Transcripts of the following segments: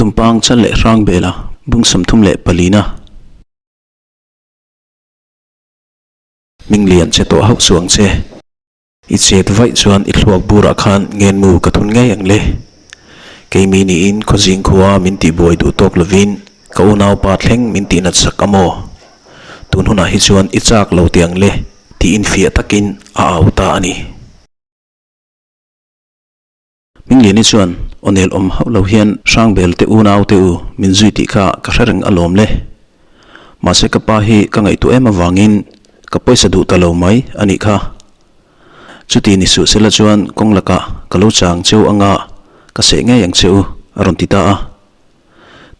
Tumpang chal leh hrang bela bung 34na. Hming lian che tawh hauh suang che. I chet vaih chuan i thluak burah khan ngenmu ka thun ngei ang le. Keimi niin khawzing khua min tihbuai duh tawk lovin ka unaupa thleng min tihnat sak a maw? Tun hunah hi chuan i chak lo teh ang le tiin fiah takin a au ta a ni. Mingliani chuan aw nel awm hauh lo hian Hrangbel te unau te u min zui tih kha ka hre reng alawm le. Mahse ka pa hi ka ngaihtuah em avangin ka pawisa duh ta lo mai a nih kha. Chuti ni suh sela chuan kawng lakah ka lo chang cheu anga ka seh ngei ang che u a rawn ti ta a.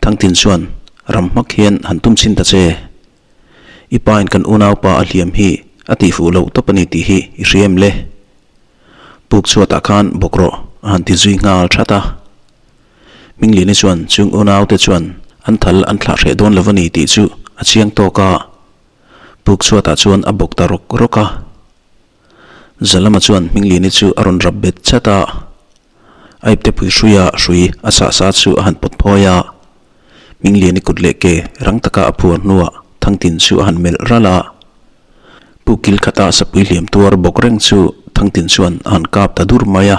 Thangtin chuan ram hmak hian han tum chhin ta che. I pain kan unaupa a hliam hi a tihfuh loh tawp a ni tih hi i hria em le? Puk chhuatah khan bawk rawh a han ti zui nghal that a. Mingliani chuan chung unaute chuan an thal an thlah hreh dawn lo a ni tih chu a chiang tawk a. Puk chhuatah chuan a bawk ta rawk rawk a. Zalama chuan Mingliani chu a rawn rap bet chat a. A iptepui hruia hrui a chah sa chu a han pawt phawi a. Mingliani kut leh ke rang taka a phuar hnuah Thangtin chu a han melh ralh a. Pu Kilkhata sapui hliam tuar bawk reng chu Thangtin chuan a han kap ta dur mai a.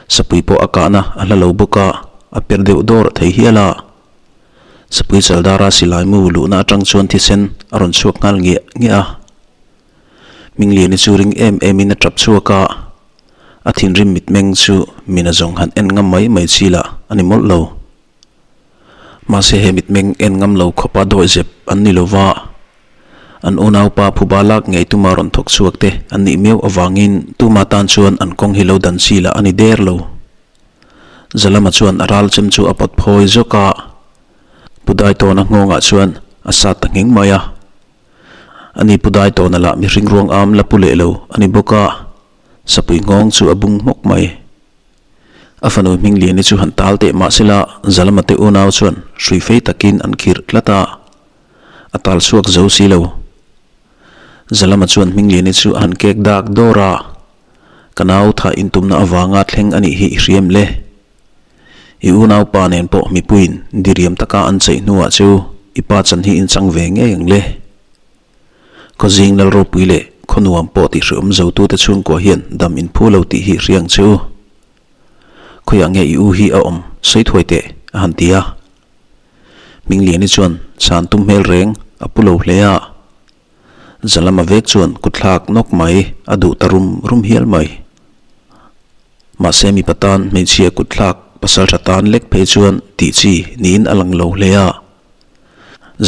Sapui pawh a kahna a hla lo bawk a, a per deuh dawr thei hial a. Sapui chaldara silaimu luhna atang chuan thisen a rawn chhuak nghal ngiah ngiah a. Mingliani chu ring em emin a tap chhuak a, a thinrim mitmeng chu mina zawng han en ngam mai mai chi lah a ni mawlh lo. Mahse he mitmeng en ngam lo khawpa dawihzep an ni lova, an unaupa phuba lak ngei tuma rawn thawk chhuak te an nih miau avangin tuma tan chuan an kawng hi lo dan chi lah a ni der lo. Zalama chuan a ral chem chu a pawt phawi zawk a, Pu Daitawna nghawngah chuan a sat ta ngheng mai a. Ani Pu Daitawna lah mihring ruang am la pu leh lo a ni bawk a, sapui nghawng chu a bung hmawk mai. A fanu Hmingliani chu han tal teh mahsela Zalama te unau chuan hrui fei takin an khirh tlat a, a tal chhuak zo si lo. Zalama chuan Hmingliani chu a han kek dak dawr a, Ka nau tha intumna avanga thleng a nih hi i hriam le. I unaupa nen pawh mipuiin diriam taka an cheih hnuah chu i pa chan hi inchang ve ngei ang le. Khawzing lal ropui leh khaw nuam pawh tih hreawm zotute chhungkua hian dam in phu lo tih hi hria ang che u. Khawiah nge i u hi a awm sawi thuai teh a han ti a. Mingliani chuan chhan tum hmel reng a pu lo hle a. Zalama vek chuan kutthlak nawk mai a duh ta rum rum hial mai. Mahse mipa tan hmeichhia kutthlak pasal tha tan lek phei chuan tih chi niin a lang lo hle a.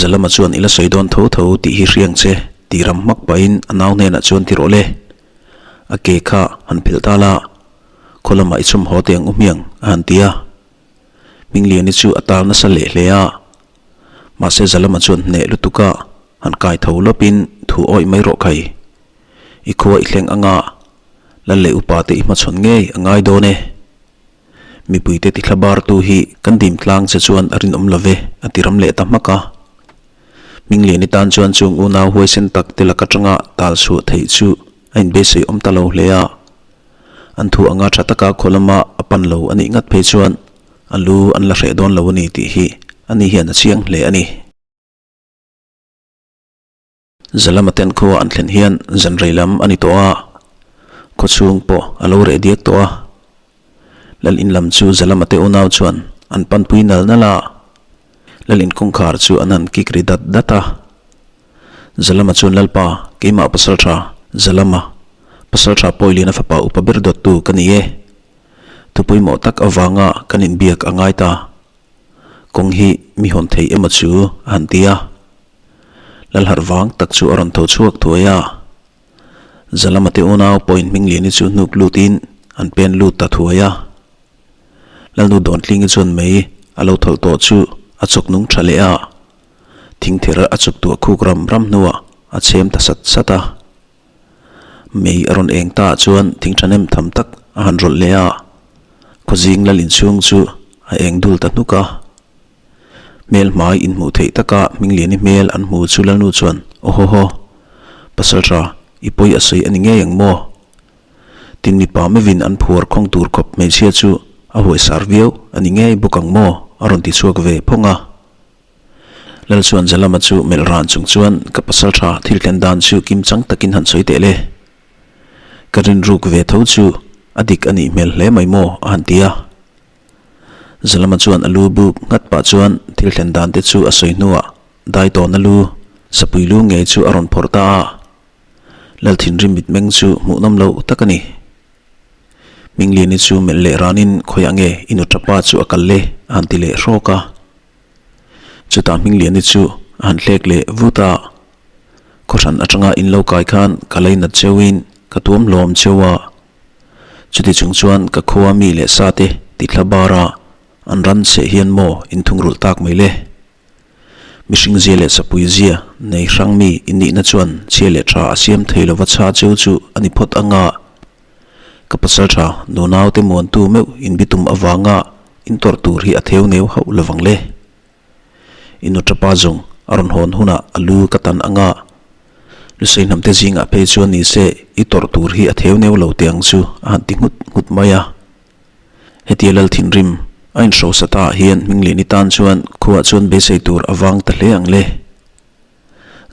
Zalama chuan i la sawi dawn tho tho tih hi hriang che tih ram hmak pahin a nau hnenah chuan ti rawh le. A ke kha han phelh ta la, khaw lamah i chhawm haw teh ang u hmiang a han ti a. Hmingliani chu a tal nasa leh hle a. Mahse Zalama chuan hneh lutuk a han kai tho lawpin thu awih mai rawh khai. I khua i thleng anga lal leh upa te i hmachhawn ngei a ngai dawn e. Mipuite tithla bartu hi kan dim tlang che chuan a rinawm lo ve, a ti ram leh ta hmak a. Hmingliani tan chuan chung unau huaisen tak te lak atanga tal chhuah theih chu a inbeisei awm ta lo hle a. An thu anga tha taka khaw lama a pan lo a nih ngat phei chuan a lu an la hreh dawn lo a ni tih hi ani hian a chiang hle a ni. Zalama ten khua an thlen hian zan rei lam a ni tawh a, khaw chhung pawh a lo reh diak tawh a. Lal in lam chu Zalama te unau chuan an panpui nal nal a, Lal in kawngkhar chu an han kik ri dat dat a. Zalama chuan Lalpa, keimah pasaltha, Zalama, pasaltha Pawiliana fapa upa ber dawttu ka ni e. Thu pawimawh tak avanga kan inbiak a ngai ta. Kawng hi mi hawn thei emaw chu a han ti a. Lalharh vang tak chu a rawn tho chhuak thuai a. Zalama te unau pawhin Hmingliani chu hnuk lutin an pen lut ta thuai a. Lalnu Dawntlingi chuan mei a lo thawlh tawh chu a chawk nung tha leh a. Thingther a chuk tuah khuk ram ram hnuah a chhem ta sat sat a. Mei a rawn eng ta ah chuan thing thahnem tham tak a han rawlh leh a. Khawzing lal inchhung chu a eng dul ta hnuk a. Hmel hmai inhmuh theih taka Hmingliani hmel an hmu chu Lalnu chuan, Awhawhaw, Pasalṭha, i pawi a sawi a ni ngei ang maw? Tin mipa mevin an phuar khawng tur khawp hmeichhia chu a huaisar viau a ni ngei bawk ang maw? A rawn ti chhuak ve phawng a. Lal chuan Zalama chu melh ran chung chuan ka pasal tha thil thlen dan chu kim chang takin han sawi teh le. Ka rinruk ve tho chu a dik a nih hmel hle mai maw a han ti a. Zalama chuan a lu buk nghat pah chuan thil thlen dan te chu a sawi hnuah Daitawna lu sapui lu ngei chu a rawn phawrh ta a. Lal thinrim mitmeng chu hmuhnawm loh tak a ni. Hmingliani chu melh leh ranin khawiah nge i nu tapa chu a kal le a han ti leh hrawk a. Chutah Hmingliani chu a han hlek leh vut a, Khawhran atanga in lo kai khan ka leinat cheuhin ka tuam hlawm cheu a. Chuti chung chuan ka khua mi leh sa te ti thla bar a, an ran cheh hian maw in thungrulh tak mai le? Mihring zia leh sapui zia nei hrang mi in nihna chuan chhia leh tha a siam thei lova chha cheu chu a ni phawt anga ka pasal tha nunau te muantu meuh in bitum avanga in tawrh tur hi a theu neu hauh lovang le. I nu tapa zawng a rawn hawn hunah a lu ka tan anga Lusei hnamte zingah phei chuan ni se i tawrh tur hi a theu neu lo teh ang chu a han ti nghut nghut mai a. Hetia lal thinrim a inhrosa ta ah hian Hmingliani tan chuan khuaah chuan beisei tur a vang ta hle ang le.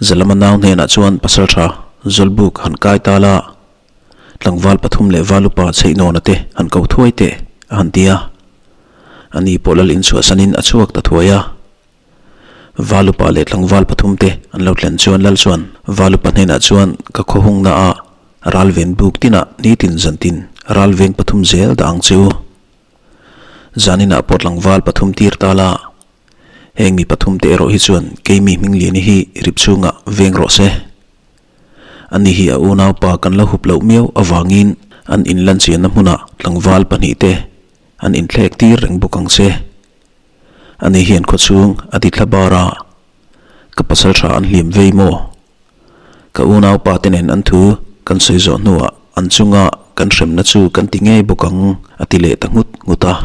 Zalama nau hnenah chuan pasaltha Zawlbuk han kai ta la, tlangval pathum leh valupa chheihnawna te han ko thuai teh a han ti a. Ani pawh lal inchhuahsanin a chhuak ta thuai a. Valupa leh tlangval pathum te an lo thlen chuan lal chuan Valupa hnenah chuan ka khaw hungna ah ral ven buk tinah nitin zantin ral veng pathum zel dah ang che u. Zaninah pawh tlangval pathum tir ta la, heng mi pathum te erawh hi chuan keimi Hmingliani hi rip chhungah veng rawh se. Ani hi a unaupa kan la hup loh miau avangin an inlanchianna hmunah tlangval pahnih te an inthlek tir reng bawk ang che. Ani hian khawchhung a ti thla bar a, Ka pasal tha an hlim vei maw? Ka unaupa te nen an thu kan sawi zawh hnuah an chunga kan hremna chu kan ti ngei bawk ang a ti leh ta nghut nghut a.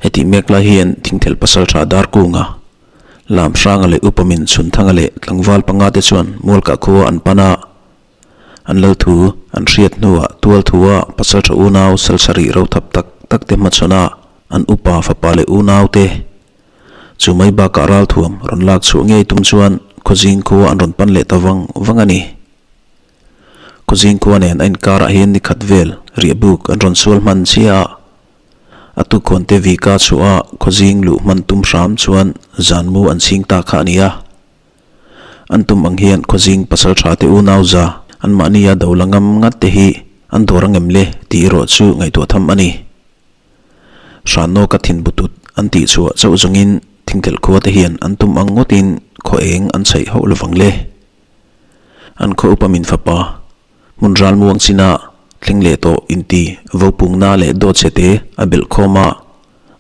Hetih mek lai hian Thingthel pasal tha Darkunga, Lamhranga leh Upamin Chhunthanga leh tlangval panga te chuan Mualkah khua an pan a, An lal thu an hriat hnuah tual thua pasaltha unau salsarih ro thap tak tak te hmachhawn a an upa fapa leh unau te chu mai bakah ralthuam rawn lak chhuah ngei tum chuan Khawzing khua an rawn pan leh ta vang vang a ni. Khawzing khua nen a inkarah hian ni khat vel riahbuk an rawn sual hman chiah a, a tukhawn te vika chhuah a Khawzing luh hman tum hram chuan zanmu an chhing ta kha a ni a. An tum ang hian khawzing pasal tha te unau za anmahnia do la ngam ngat te hi an dawr ang em le tih erawh chu ngaihtuah tham a ni. Hranawka thin butut an tih chhuah chauh zawngin thingthelh khua te hian an tum ang ngawtin khaw eng an chhaih hauh lovang le. An khaw upa min fapa hmun ral muang china thleng leh tawh inti vopungna leh dawt chhe te a belh khawm a,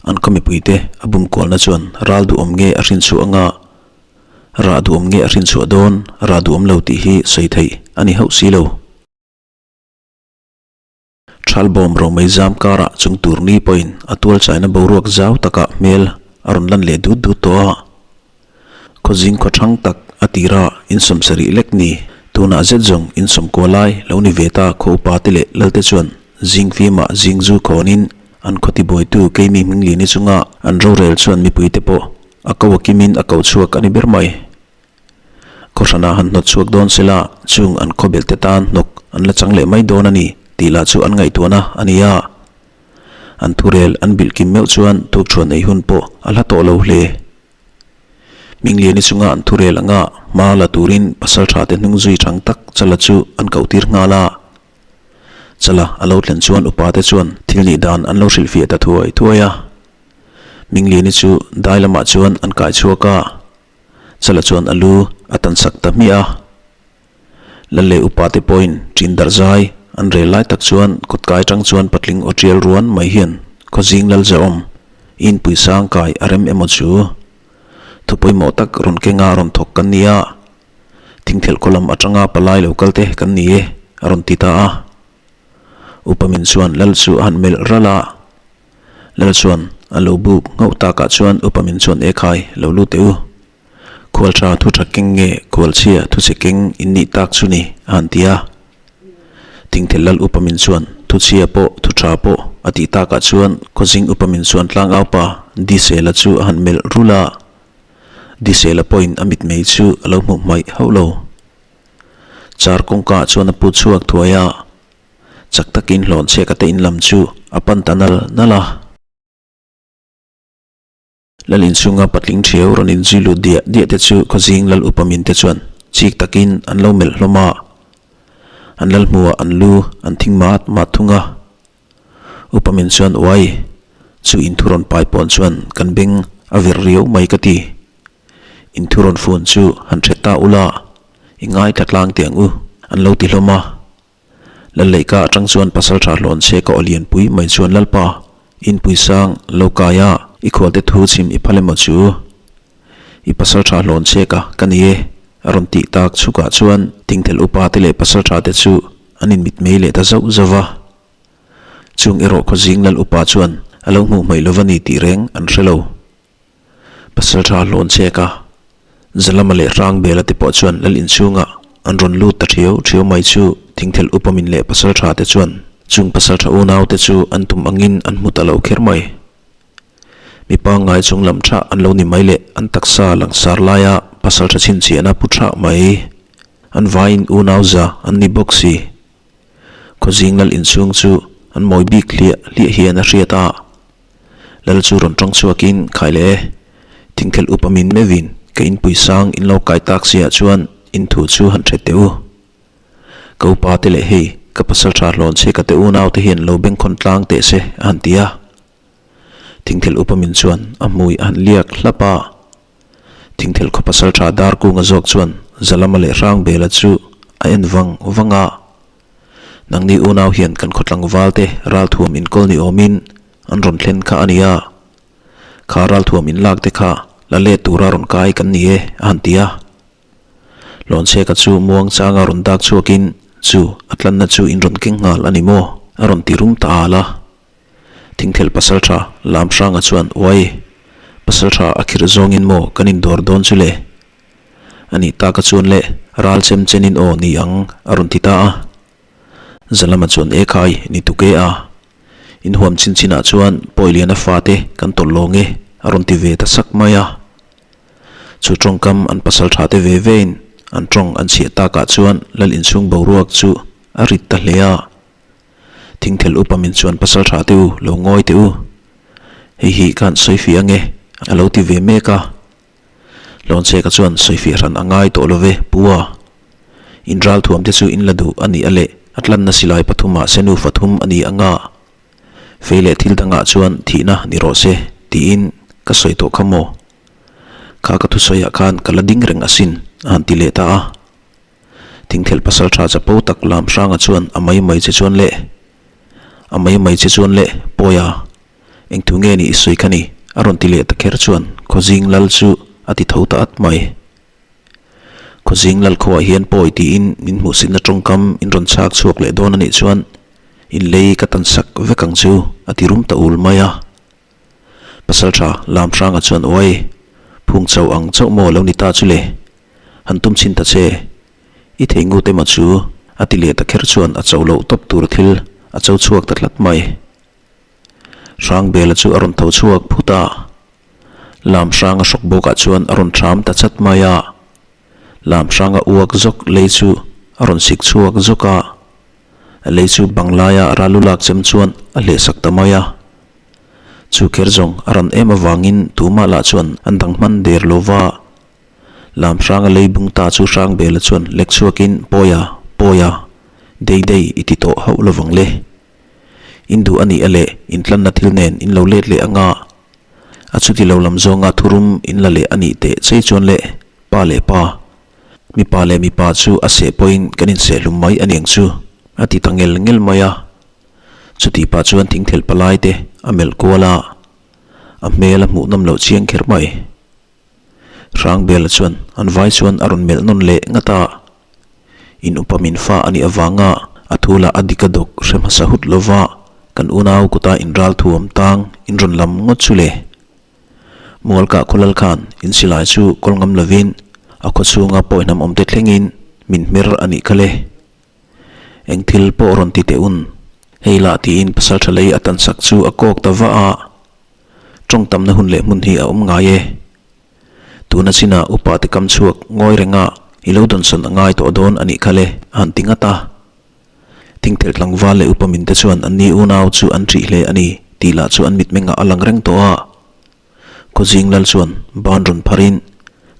an khaw mipuite a bum kualna chuan ral duhawm nge a hrinchhuah anga Rah duhawm nge a hrinchhuah dawn, rah duhawm lo tih hi sawi theih a ni hauh si lo. Thalbawm romei zam karah chung tur ni pawhin a tual chaina boruak zau takah hmel a rawn lan leh dut dut tawh a. Khawzing khaw thang tak a tira insawmsarih lek ni, tunah zet zawng insawmkua lai lo ni ve ta khaw upa te leh lalte chuan zing fimah zing zu khawnin an khaw tibuaitu keimi Hmingliani chunga an rorel chuan mipuite pawh A ko a kimin a ko chhuak a ni ber mai. Khawhranah han hnawt chhuak dawn se la, chung an khawbel te tan hnawk an la chang leh mai dawn a ni tih lah chu an ngaihtuahna a ni a. An thurel an bilh kim meuh chuan tukthuan ei hun pawh a hla tawh lo hle. Hmingliani chunga an thurel anga hma la turin pasal tha te hnung zui thang tak chala chu an koh tir nghal a. Chala a lo thlen chuan upa te chuan thil nih dan an lo hrilhfiah ta thuai thuai a. Mingliani chu dai lamah chuan an kai chhuak a, Chala chuan a lu a tan sak ta hmiah a. Lal leh upa te pawhin ṭin darh zai an rel lai tak chuan kawtkai ṭang chuan patling aw ṭial ruan mai hian Khawzing lal zahawm inpui sang kai a rem emaw chu thu pawimawh tak rawn kenga rawn thawk kan ni a, thingthelh khaw lam aṭanga palai lo kal te kan ni e a rawn ti ta a. Upa min chuan lal chu a han melh ralh a. Lal chuan a lo buk nghauh takah chuan upa min chuan e khai lo lut teh u. Khual tha thu tha keng nge khual chhia thu chhe keng in nih tak chu ni a han ti a. Thingthel lal upa min chuan thu chhia pawh thu tha pawh. A tih takah chuan Khawzing upa min chuan tlangaupa Disela chu a han melh rulh a. Disela pawhin a mitmei chu a lo hmuh hmaih hauh lo. Car kawngka ah chuan a put chhuak thuai a, chak takin hlawn chhek a te in lam chu a pan ta nal nal a. Lal inchhunga patling ṭhiau rawn inzui lut diah diah te chu khawzing lal upa min te chuan chik takin an lo melh hlawm a, an lal hmuhah an lu an thing mat mat thung a. Upa min chuan uai, chu inthu rawn pai pawn chuan kan beng a vir riau mai ka ti. Inthu rawn fun chu han hre ta ula, i ngaithla tlang teh ang u, an lo ti hlawm a. Lalleihka atang chuan pasaltha hlawn che ka aw lianpui mai chuan Lalpa, inpui sang lo kai a, i khualte thu chhim i phal emaw chu? I pasaltha hlawn che ka ka ni e, a rawn tih tak chhukah chuan Thingthel upa te leh pasaltha te chu an inmitmei leh ta zauh zauh va. Chung erawh khawzing Lal upa chuan a lo hmuh hmaih lova ni tih reng an hre lo. Pasalṭha hlawn chek a, Zalama leh Hrangbela te pawh chuan lal inchhungah an rawn lut ta ṭhiau ṭhiau mai chu Thingthel Upamin leh Pasalṭha te chuan chung Pasalṭha unau te chu an tum angin an hmu ta lo kher mai. Mi pangngai chung lam ṭhah an lo ni mai leh an taksa langsar laia Pasalṭha chhinchhiahna pu ṭhah mai. An vaiin unau za an ni bawk si. Khawzing lal inchhung chu an mawi bik hliah hliah hian a hriat a. Lal chu rawn tawng chhuakin, Khai le, thingkhelh upa min meuhin ka inpui sang in lo kai tak siah chuan in thu chu han hre teh u. Ka upa te leh hei ka pasal tha hlawn che ka te unau te hian lo bengkhawn tlang teh se a han ti a. Thingkhelh upa min chuan a hmui a han liak hlap a. Thingkhelh khaw pasal tha dar kunga zawk chuan Zalama leh Hrangbela chu a en vang vang a. Nangni unau hian kan khaw tlangval te ralthuam inkawl ni awmin an rawn thlen kha a nia. Kha ralthuam inlak te kha la let tura rawn kai kan ni e a han ti a. Lawnchheka chu muang changa rawn dak chhuakin chu a tlanna chu in rawn keng nghal a ni maw? a rawn ti rum ta al a. Thingthel pasaltha Lamhranga chuan uai pasaltha a khirh zawngin maw kan indawr dawn chu le? A nih taka chuan le ral chem chenin aw ni ang a rawn ti ta a. Zalama chuan e khai ni tuk e a. Inhuam chin chinah chuan Pawiliana fate kan tawlh lawng e a rawn ti ve ta sak mai a. Chu tawngkam an pasal tha te ve vein an tawng an chhiah takah chuan lal inchhung boruak chu a rit ta hle a. Thingthel upa min chuan pasal tha te u lo ngawi teh u. Hei hi ka han sawi fih ange a lo ti ve mek a. Lawnchheka chuan sawifiah hran a ngai tawh lo ve, Pu a. In ralthuam te chu in la duh a nih a leh a tlanna silai pathumah senu fathum a ni ang a. Fei leh thil dangah chuan thihna ni rawh se, tiin ka sawi tawh kha maw? Kha ka thusawiah khan ka la ding reng asin, a han ti leh ta a. Thingthelh pasal tha chapo tak Lamhranga chuan a mai mai che chuan leh a mai mai che chuan leh Pawia, Eng thu nge ni i sawi kha ni? a rawn ti leh ta kher chuan Khawzing Lal chu a ti tho ta at mai. Khawzing Lal khuaah hian pawi tiin min hmuhsitna tawngkam in rawn chhak chhuak leh dawn a nih chuan in lei ka tan sak vek ang chu a ti rum ta ul mai a. Pasaltha Lamhranga chuan uai, phung chauh ang chauh maw lo ni ta chu le? Han tum chhin ta che, i thei ngut emaw chu a ti leh ta kher chuan a cho loh tawp tur thil a cho chhuak ta tlat mai. Hrangbela chu a rawn tho chhuak phut a, lam hranga hrawk bawkah chuan a rawn ṭham ta chat mai a. Lam hranga uak zawk lei chu a rawn sik chhuak zawk a, a lei chu bang laia ral lu lak chem chuan a hleh sak ta mai a. Chu kher zawng a ran em avangin tumah lah chuan an dang hman der lo va. Lam hranga lei bung ta chu Hrangbela chuan lek chhuakin, Pawia, Pawia, dei dei i ti tawh hauh lovang le. In duh a nih a leh intlanna thil nen in lo let leh anga a chuti lo lam zawnga thurum in la leh a nih teh chei chuan leh pa leh pa, mipa leh mipa chu a seh pawhin kan insehlum mai a niang chu a ti ta ngel ngel mai a. Chuti pah chuan thingthelh palai te a melh kual a, a hmel a hmuh nawm loh chiang kher mai. Hrangbela chuan an vai chuan a rawn melh nawn leh ngat a. In upa min fa a nih avanga a thu lah a dik a dawk hre hmasa hut lova kan unau kuta in ral thuam tang in rawn lam ngawt chu le. Mualkah khawlal khan in silai chu kawl ngam lovin a khaw chhunga pawihnam awmte thlengin min hmer a nih kha le. Eng thil pawh rawn ti teh un. Hei lah tiin pasalṭha lei a tansak chu a kawk ta vah a, ṭawng tamna hun leh hmun hi a awm ngai e. Tuna chinah upa te kam chhuak ngawi renga i lo dawnsawn a ngai tawh dawn a nih kha le a han ti ngat a. Thingthel tlangval leh upa minte chuan an ni unau chu an ṭih hle a ni tih lah chu an mitmengah a lang reng tawh a. Khawzing lal chuan ban rawn pharin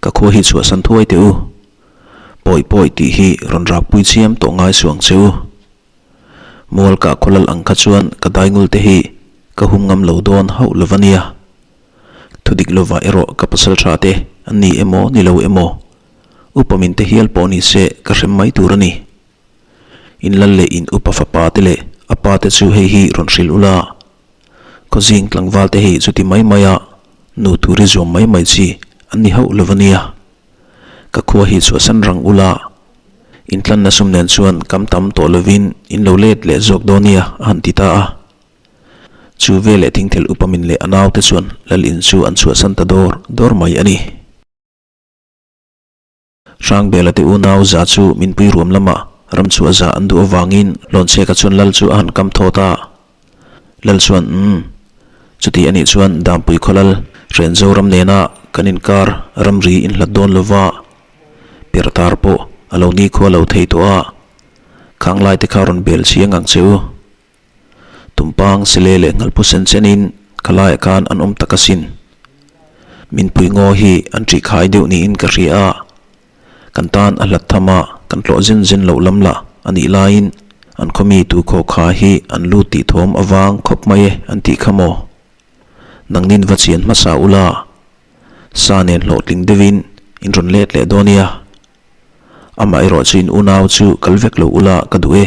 ka khua hi chhuahsan thuai teh u. Pawi pawi tih hi rawn rakpui chiam tawh ngai suang che u. Mual kah khaw lal ang kha chuan ka daingul te hi ka hum ngam lo dawn hauh lo va nia. Thudik lova erawh ka pasal tha te an ni emaw ni lo emaw, upa min te hial pawh ni se ka hrem mai tur a ni. In lal leh in upa fapa te leh a pa te chu hei hi rawn hrilh ula. Khawzing tlangval te hi chuti mai mai a nu tur i zuam mai mai chi an ni hauh lo va nia. Ka khua hi chhuahsan rang ula, intlanna sum nen chuan kam tam tawh lovin in lo let leh zawk dawn nia a han ti ta a. Chu veleh thingthel upa min leh a naute chuan lal in chu an chhuahsan ta dawr dawr mai a ni. Hrangbela te unau za chu minpui ruam lamah ramchhuah za an duh avangin Hlawnchheka chuan lal chu a han kam thawt a. Lal chuan, Umm. Chuti anih chuan Dampui khawlal Hrenzo ram nena kan inkar ramri inhlat dawn lova Pertar pawh a lo nikhua lo thei tawh a, khanglai te kha rawn bel chiang ang che u. Tumpang sele leh nghalpu sen chenin khalaiah khan an awm tak asin. Minpui ngaw hi an ṭihkhai deuh niin ka hria a. Kan tan a hlat tham a, kan tlawh zen zen loh lam lah a nih laiin an khawmi tu khaw kha hi an lut tih thawm a vang khawp mai e an tih kha maw? Nangnin va chian hmasa ula, sa nen hlawhtling deuhin in rawn let leh dawn nia. Amaherawh chu in unau chu kal vek lo ula ka duh e.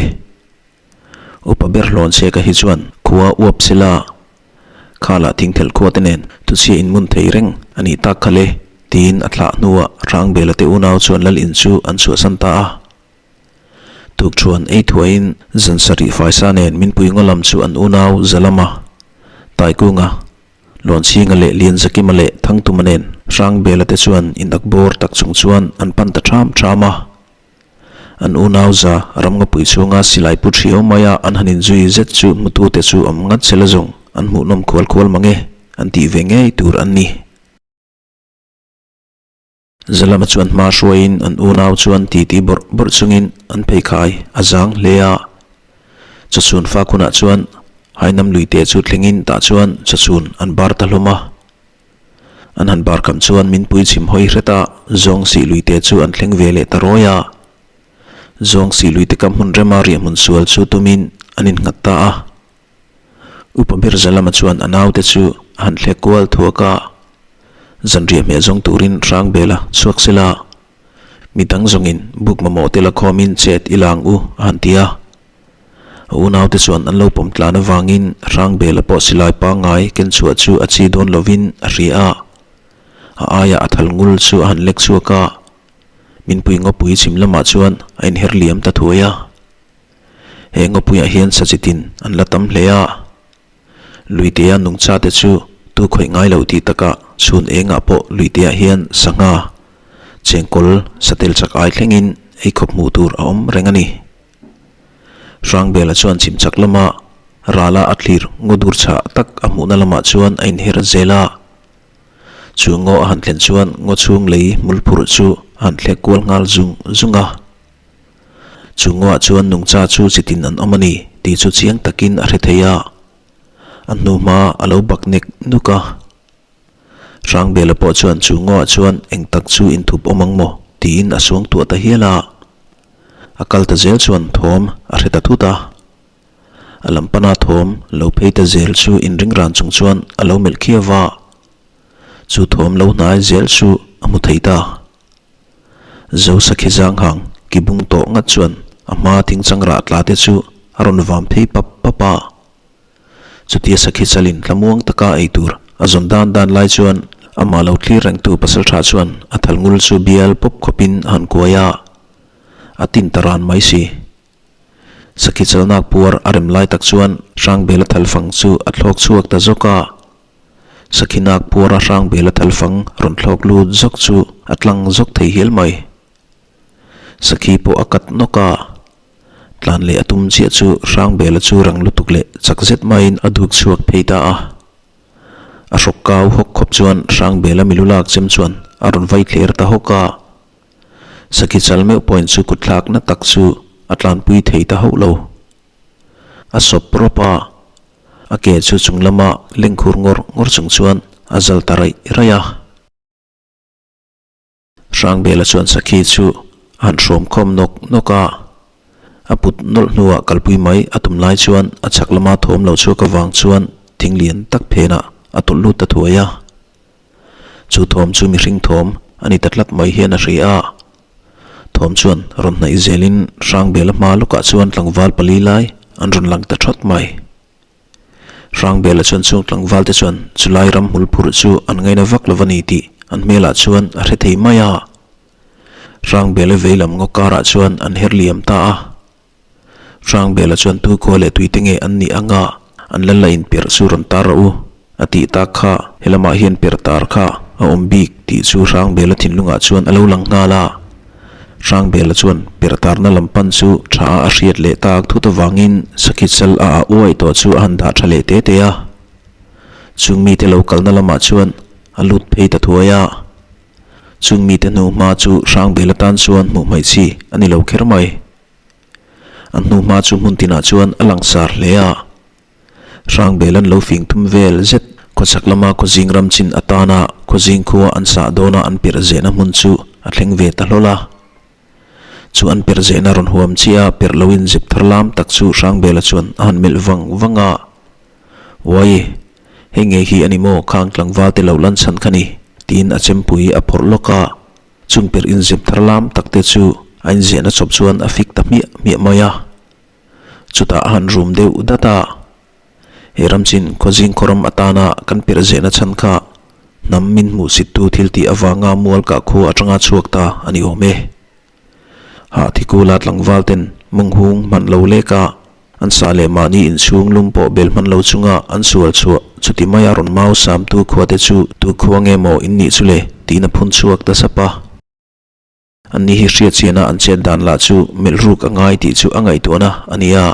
Upa ber hlawn che ka hi chuan khua uap sela khalah thingthelh khua te nen thuchhia in mun thei reng a nih tak kha le tiin a thlah hnuah Hrangbela te unau chuan lal in chu an chhuahsan ta a. Tukṭhuan ei thuaiin zan sarih faisa nen minpui ngaw lam chu an unau Zalama, Taikunga, Lawnchhinga leh Lianzakima leh Thangtuma nen Hrangbela te chuan inakbawr tak chung chuan an pan ta ṭham ṭham a. An unau za ramngapui chhunga silai pu thiau maia an han inzui zet chu hmutute chu awm ngat sela zawng an hmuhnawm khual khual mang e, an tih ve ngei tur an ni. Zalama chuan hma hruaiin an unau chuan titi bawrh bawrh chungin an pheikhai a zang hle a. Chawchhun fak hunah chuan Hainam luite chu thlengin tah chuan chawchhun an bar ta hlawm a. An han bar kham chuan min pui chhim hawi hret a, zawng sih luite chu an thleng ve leh ta rawi a. Zawng sih luite kam hmun rema riahhmun sual chu tumin an innghat ta a. Upa ber Zalama chuan a naute chu a han thlek kual thuak a, Zan riahhmeh zawng turin Hrangbela chhuak sela, midang zawngin buk mamawh te la khawmin chet i lang u a han ti a. A unaute chuan an lo pawm tlan avangin Hrangbela pawh silai pangngai ken chhuah chu a chi dawn lovin a hria a. A aiah a thal ngul chu a han lek chhuak a, Minpui ngawpui chhim lamah chuan a inher liam ta thuai a. He ngawpuiah hian sachitin an la tam hle a. Luitea nungchate chu tu khawih ngai loh tih takah chhun engah pawh luiteah hian sangha, chengkawl, satel chak ai thlengin eikhawp hmuh tur a awm reng a ni. Hrangbela chuan chhim chak lama rala a thlir ngaw dur chhah tak a hmuhna lamah chuan a inher zel a. Chu ngaw a han thlen chuan ngaw chhung lei hmul phurh chu a han thlek kual nghal zung zung a. Chu ngawah chuan nungcha chu chitin an awm a ni tih chu chiang takin a hre thei a. A hnuhma a lo bak nek nuk a. Hrangbela pawh chuan chu ngawah chuan eng tak chu inthup awm ang maw tiin a suangtuah ta hial a. A kal ta zel chuan thawm a hre ta thut a. A lam pana thawm lo phei ta zel chu inring ran chung chuan a lo melh khiau a. Chu thawm lo hnai zel chu a hmu thei ta. Zosakhi Zanghang ki bung tawh ngat chuan a hma thingchang rah tla te chu a rawn vam phei pap pap a. Chutia sakhi chalin thlamuang taka ei tur a zawn dan dan lai chuan amah lo thlir rengtu pasaltha chuan a thal ngul chu bial pawp khawpin a han kuai a, a tin ta ran mai si. Sakhi chalnak puar a rem lai tak chuan Hrangbela thal fang chu a thlawk chhuak ta zawk a. Sakhi nak puara Hrangbela thal fang rawn thlawk lut zawk chu a tlang zawk thei hial mai. Sakhi pawh a kat nawk a. Tlan leh a tum chiah chu Hrangbela chu rang lutuk leh chak zet maiin a duk chhuak phei ta a. A hrawk kau hawk khawp chuan Hrangbela milu lak chem chuan a rawn vai thler ta hawk a. Sakhi chal meuh pawhin chu kutthlakna tak chu a tlanpui thei ta hauh lo. A sawp rawp a, a ke chu chung lama lengkhur ngawr ngawr chung chuan a zal ta raih raih a. Hrangbela chuan sakhi chu a han hrawm khawm nawk nawk a, a put nawlh hnuah kalpui mai a tum lai chuan a chhak lama thawm lo chhuak avang chuan thing lian tak phenah a tawlh lut ta thuai a. Chu thawm chu mihring thawm a ni ta tlat mai hian a hria a. Thawm chuan rawn hnaih zelin Hrangbela hma lawkah chuan tlangval pali lai an rawn lang ta thawt mai. Hrangbela chuan chung tlangval te chuan chulai ram hmul phurh chu an ngaina vak lo a ni tih an hmelah chuan a hre thei mai a. Hrangbela vei lam ngaw karah chuan an her liam ta a. Hrangbela chuan tu khua leh tui te nge an nih anga an la la in perh chu rawn tar rawh u a tih tak kha helamah hian perh tar kha a awm bik tih chu Hrangbela thinlungah chuan a lo lang nghal a. Hrangbela chuan perhtarna lam pan chu tha a a hriat leh tak thut avangin sakhi chal a ah uai tawh chu a han dah tha leh te te a. Chung mite lo kalna lamah chuan a lut phei ta thuai a. Chung mite hnu hma chu Hrangbela tan chuan hmuh hmaih chi a ni lo kher mai. An hnu hma chu hmun tinah chuan a langsar hle a. Hrangbel an lo fing tum vel zet. Khawchhak lama khawzing ram chin atana khawzing khua an sah dawna an perh zehna hmun chu a thleng ve ta hlawl a. Chu an perh zehna rawn huam chiah a perh loin zep thar lam tak chu Hrangbela chuan a han melh vang vang a. Uai, hei ngei hi a ni maw khang tlangval te lo lan chhan kha ni? tiin a chempui a phawrh lawk a. Chung perh inzep thar lam tak te chu a inzehna chawp chuan a fik ta hmiah hmiah mai a. Chutah a han rum deuh dat a, He ramchin khawzing khawram atana kan perh zehna chhan kha hnam min hmuhsittu thil tih avanga mual kah khua atanga chhuak ta a ni awm e. Hah thikula tlangval ten mawng hung hman lo lek a, an sah leh mahni inchhung lum pawh bel hman lo chunga an sual chhuah chuti maia rawn mau samtu khuate chu tu khua nge maw in nih chu le tiin a phun chhuak ta sap a. Anni hi hriatchiana an chet dan lah chu melh ruk a ngai tih chu a ngaihtuahna a ni a.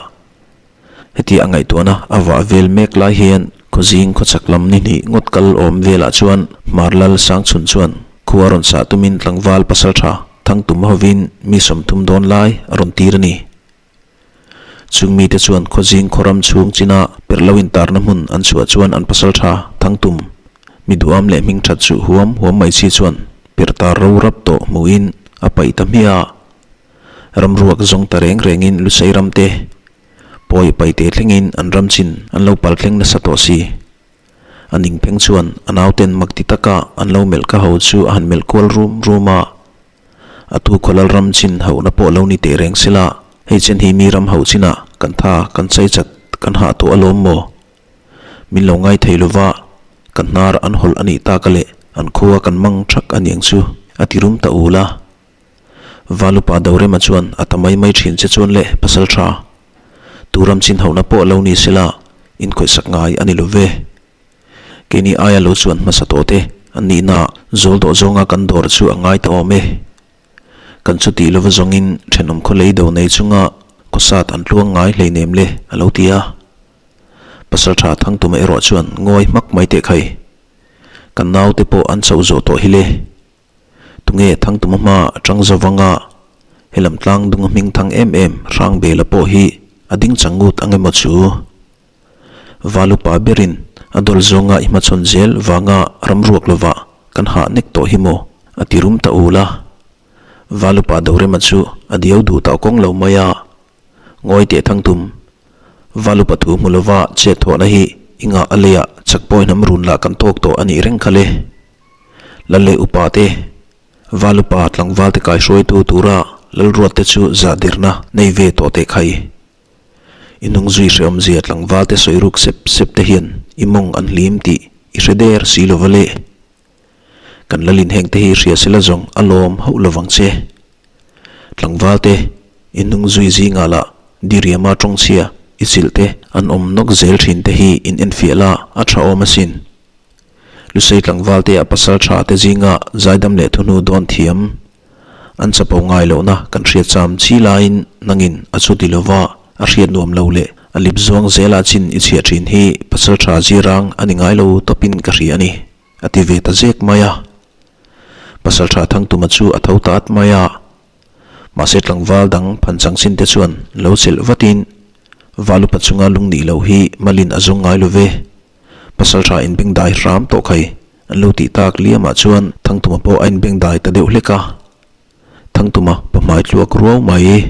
Hetia a ngaihtuahna a vah vel mek lai hian khawzing khawchhak lam ni hnih ngawt kal awm velah chuan Hmar Lal Sangchhun chuan khua rawn sah tumin tlangval pasaltha Thangtum hovin mi 30 dawn lai a rawn tir a ni. Chung mite chuan khawzing khawram chhung china perh lo intarna hmun an chhuah chuan an pasaltha Thangtum, mi duham leh hming that chu huam huam mai chi chuan perh tar ro rap tawh hmuhin a paih ta hmiah a. Ramruak zawng ta reng rengin Lusei ram te pawi paite thlengin an ram chin an lo pal thleng nasa tawh si. A ning pheng chuan a nauten mak ti taka an lo melh ka ho chu a han melh kual rum rum a. A tu khawlal ram chin hauhna pawh lo ni teh reng sela, hei chen hi mi ram hauh chinah kan tha, kan chai chat, kan hah tawh alawm maw? Min lo ngai thei lova, kan hnar an hawlh a nih tak a leh an khua kan mang thak a niang chu, a ti rum ta ul a. Valupa Dorema chuan a ta mai mai thin che chuan le, pasal tha. Tu ram chin hauhna pawh lo ni sela, inkhawihsak ngai a ni lo ve. Keini aia lo chuan hmasa tawh te an nihna zawl dawh zawnga kan dawr chu a ngai ta awm e. Kan chutih lova zawngin thenawm khaw lei do nei chunga khawsat an tluang ngai hleinem le a lo ti a. Pasaltha Thangtuma erawh chuan ngawi hmak mai teh khai. Kan naute pawh an chauh zawh tawh hi le. Tunge Thangtuma hma atang zavanga helam tlang dunga hming thang em em Hrangbela pawh hi a ding chang ngut ang emaw chu. Valupa berin a dawl zawnga i hmachhawn zel vanga ramruak lovah kan hah nek tawh hi maw? a ti rum ta ul a. Valupa Dorema chu a diau duh tah kawng lo mai a, Ngawi teh Thangtum, Valupa thu hmu lova chet thawhna hi i ngah a leiah chakpawi hnam run lah kan tawk tawh a nih reng kha le. Lal leh upa te, Valupa tlangval te kaihruaitu tura Lalruat te chu zahdirna nei ve tawh teh khai. I hnung zui hrehawmzia tlangval te sawi ruk sep sep te hian i mawng an hlim tih i hre der si lova le. Kan lalin heng te hi hria sela zawng a lawm hauh lovang che. Tlangval te i hnung zui zingah lah diriama tawngchhia i chilh te an awm nawk zel thin te hi in enfiah la a tha awm asin. Lusei tlangval te ah pasal tha te zinga zaidam leh thuhnu dawn thiam. An chapo ngai lohna kan hriat cham chi laiin nangin a chuti lova a hriat nuam lo leh a lip zuang zela chin i chhiah thin hi pasal tha zirang a ni ngai lo tawpin ka hria a ni, a ti ve ta zek mai a. Pasal tha Thangtuma chu a tho ta at mai a. Mahse tlangval dang phan chang chin te chuan lo chelh vatin Valupa chunga lung nih loh hi malin a zawng ngai lo ve. Pasal tha inbengdai hram tawh khai An lo tih tak liamah chuan Thangtuma pawh a inbengdai ta deuh hlek a. Thangtuma pa hmai tluak ruau mai,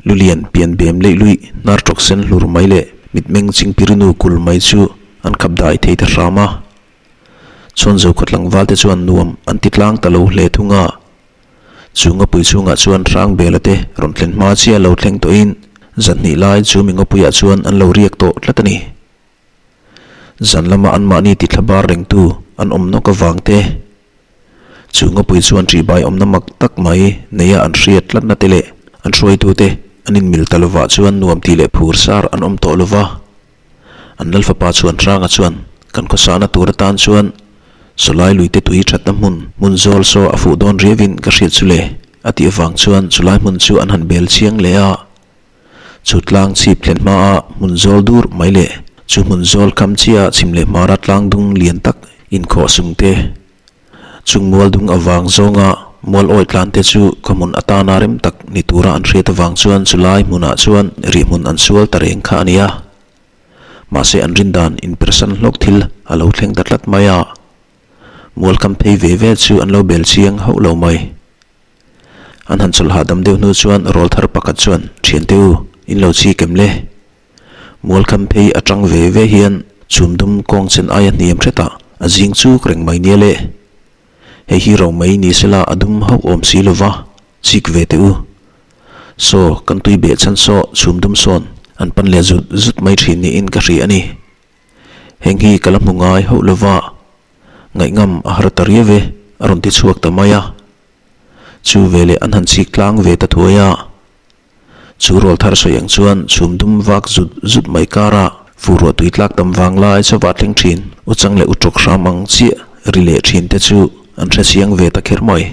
lulian pian bem leih luih hnar tawk sen hlur mai leh mitmeng chingpirinu kul mai chu an khap dai thei ta hram a. Chhawnzo khaw tlangval te chuan nuam an ti tlang ta lo hle thung a. Chu ngawpui chhungah chuan Hrangbela te rawn thlen hma chiah lo thleng tawhin zanhnih lai chu mi ngawpuiah chuan an lo riak tawh tlat a ni. Zan lama anmahni ti thla bar rengtu an awm nawk avang te, chu ngawpui chuan ṭihbai awmna mak tak mai neia an hriat tlatna te leh an hruaitute an inmil ta lovah chuan nuam tih leh phur sar an awm tawh lova. An Lalfapa chuan Hranga chuan kan khawsahna tur atan chuan sawlai luite tui ṭhatna hmun hmun zawl saw a fuh dawn riavin ka hriat chu le a tih avang chuan chulai hmun chu an han bel chiang leh a. Chu tlang chhip thlen hmaa hmun zawl dur mai leh chu hmun zawl kam chiah chhim leh hmara tlang dung lian tak inkhawh sung te, chung mual dung avang zawnga mual awi tlan te chu khaw hmun atana rem tak ni tura an hriat avang chuan chulai hmunah chuan rihhmun an sual ta reng kha a ni a. Mahse an rindan inpersan hlawk thil a lo thleng ta tlat mai a, mual kam phei ve ve chu an lo bel chiang hauh lo mai. An han chawlh hahdam deuh hnu chuan rawl thar pakhat chuan, Thiante u, in lo chhi kem le. Mualkham phei atang ve ve hian chhum dum kawng chen aia hniam hretah a zing chuk reng mai nia le. Hei hi ro mai ni sela a dum hauh awm si lova, chik ve teh u. Saw, kan tui beh chhan saw chhum dum sawn an pan leh zut zut mai thin niin ka hria a ni. Heng hi ka la hmu ngai hauh lova, ngaihngam a har ta riau e, a rawn ti chhuak ta mai a. Chu veleh an han chhik tlang ve ta thuai a. Chu rawl thar sawi ang chuan chhum dum vak zut zut mai kara fu ruah tui tlak tam vang lai chauha thleng thin u chang leh u tawk hram ang chiah ri leh thin te chu an hre chiang ve ta kher mai.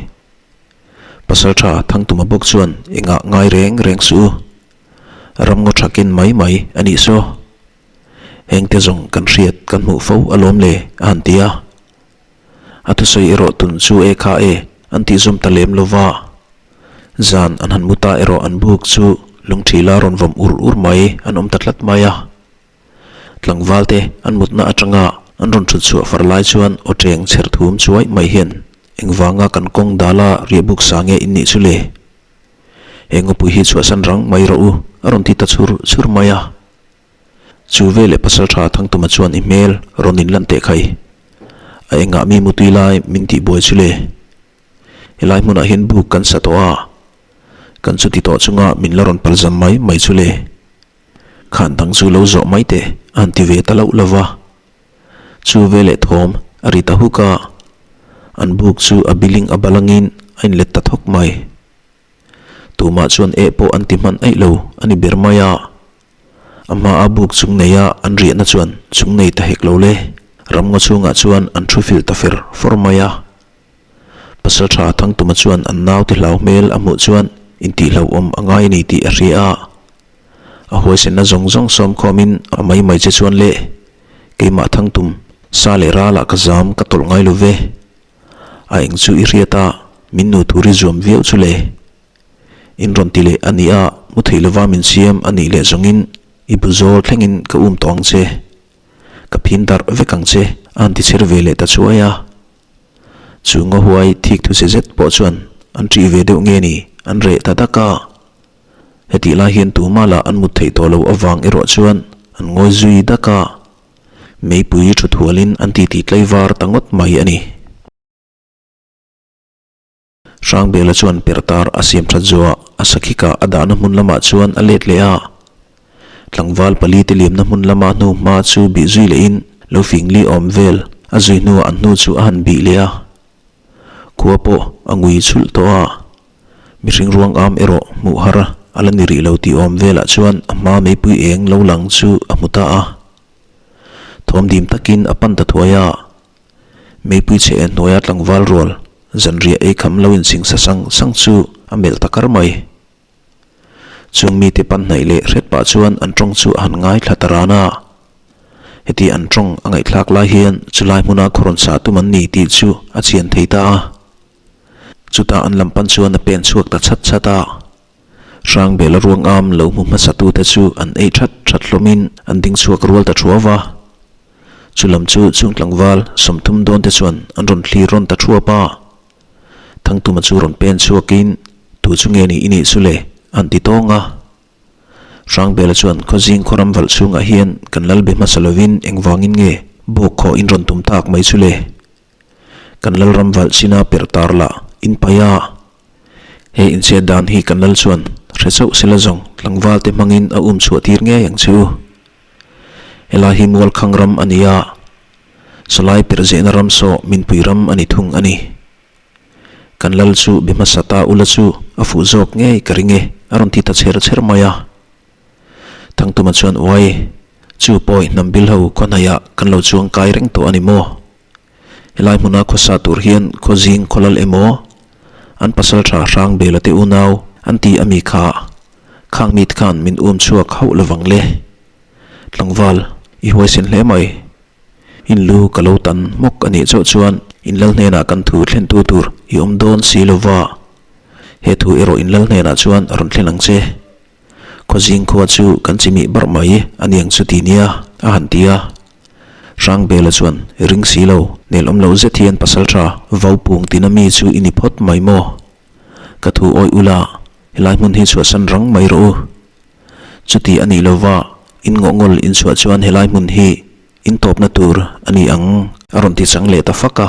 Pasaltha Thangtuma bawk chuan engah ngai reng reng suh u. Ramngaw tha ken mai mai a nih saw. Hengte zawng kan hriat kan hmuh fo alawm le a han ti a. A thusawi erawh tun chu e kha e an tih zawm ta lem lo va. Zan an han mu ta erawh an buk chu lungthila rawn vawm ur ur mai an awm ta tlat mai a. Tlangval te an mutna atanga an rawn thut chhuah far lai chuan aw teng chher thum chuai mai hian engvanga kan kawng dala riah buk sa nge in nih chu le? He ngawpui hi chhuahsan rang mai rawh u a rawn ti ta chhur chhur mai a. Chu veleh pasal tha Thangtuma chuan i hmel rawn in lan teh khai. A engah mi mutui lai min tih buai chu le. Helai hmunah hian buk kan sa tawh a, kan chuti tawh chunga min la rawn palzam mai mai chu le. Khan dang chu lo zawh mai teh a han ti ve ta loh lo va. Chu veleh thawm a ri ta huk a, an buk chu a biling a balangin a inlet ta thawk mai. Tumah chuan eh pawh an ti hman aih lo a ni ber mai a. A hmaa buk chung neia an riahna chuan chung nei ta hek lo le. Ramngaw chhungah chuan an thu filh ta fer fawr mai a. Pasaltha Thangtuma chuan an naute hlau hmel a hmuh chuan intihhlauhawm a ngai a ni tih a hria a. A huaisenna zawng zawng sawmkhawmin a mai mai che chuan le, keimah Thangtum, sa leh ralah ka zam ka tawlh ngai lo ve. A eng chu i hriat a, min nu tur i zuam viau chu le. In rawn ti leh a nih a, mu thei lova min siam a nih leh zawngin i bu zawl thlengin ka um tawh ang che. Ka phin darh vek ang che a han ti chher ve leh ta chuai a. Chu ngahuai thik thu che zet pawh chuan an ṭih ve deuh nge ni an reh ta dak a. Hetih lai hian tumah lah an mut theih tawh loh avang erawh chuan an ngawi zui dak a. Meipui ṭhut hualin an titi tlaivar ta ngawt mai a ni. Hrangbela chuan perhtar a siam that zuah a sakhika a dahna hmun lamah chuan a let leh a. Tlangval pali te liamna hmun lama hnu hma chu bih zui lehin lo fing li awm vel a zui hnuah an hnu chu a han bih leh a. Khua pawh a ngui chhulh tawh a. Mihring ruang am erawh hmuh har a la ni rih lo tih awm velah chuan a hma meipui eng lo lang chu a hmu ta a. Thawm dim takin a pan ta thuai a. Meipui chhe en hnuaia tlangval rual zanriah ei kham lo insing sa sang sang chu a melh ta kar mai. Chung mite pan hnaih leh hret pah chuan an tawng chu a han ngaithla ta ran a. Heti an tawng a ngaihthlak lai hian chulai hmuna khaw rawn sah tum an ni tih chu a chian thei ta a. Chutah an lam pan chuan a pen chhuak ta chhat chhat a. Hrangbela ruang am lo hmu hmasa tute chu an ei that that hlawmin an ding chhuak rual ta thuau a. Chu lam chu chung tlangval 30 dawn te chuan an rawn thlir rawn ta thuap a. Thangtuma chu rawn pen chhuakin tu chu nge ni i nih chu le an ti tawng a. Hrangbela chuan khawzing khawram valh chhungah hian kan lal be hmasa lovin engvangin nge bawk khawh in rawn tum tak mai chu le. Kan Lalram valh china perh tar lah in paih a. He inchhiat dan hi kan Lal chuan hre chauh sela zawng tlangval te hmangin a um chhuah tir ngei ang chu. Helai hi Mualkhang ram a ni a, Salai perh zehna ram saw Minpui ram a ni thung a ni. Kan Lal chu be hmasa ta ula chu a fuh zawk ngei ka ring e a rawn ti ta chher chher mai a. Thangtuma chuan uai, chu pawi hnam bil ho khaw hnaihah kan lo chuang kai reng tawh a ni maw? Helai hmuna khawsa tur hian khawzing khawlal emaw, an pasal tha hrang bela te unau an ti a mi kha, khang mit khan min um chhuak hauh lovang le. Tlangval, i huaisen hle mai. In lu ka lo tan hmawk a nih chauh chuan in lal hnenah kan thu thlentu tur i awm dawn si lova. He thu erawh in lal hnenah chuan a rawn thlen ang che. Khawzing khua chu kan chimih barh mai a niang chu ti nia, a han ti a. Hrangbela chuan, Ring si lo, nel awm lo zet hian pasal tha vau pung tina mi chu i ni phawt mai maw? Ka thu awih ula, helai hmun hi chhuahsan rang mai rawh u. Chuti a nih lova, in ngawhngawl in chhuah chuan helai hmun hi in tawpna tur a ni ang, a rawn ti chang leh ta fak a.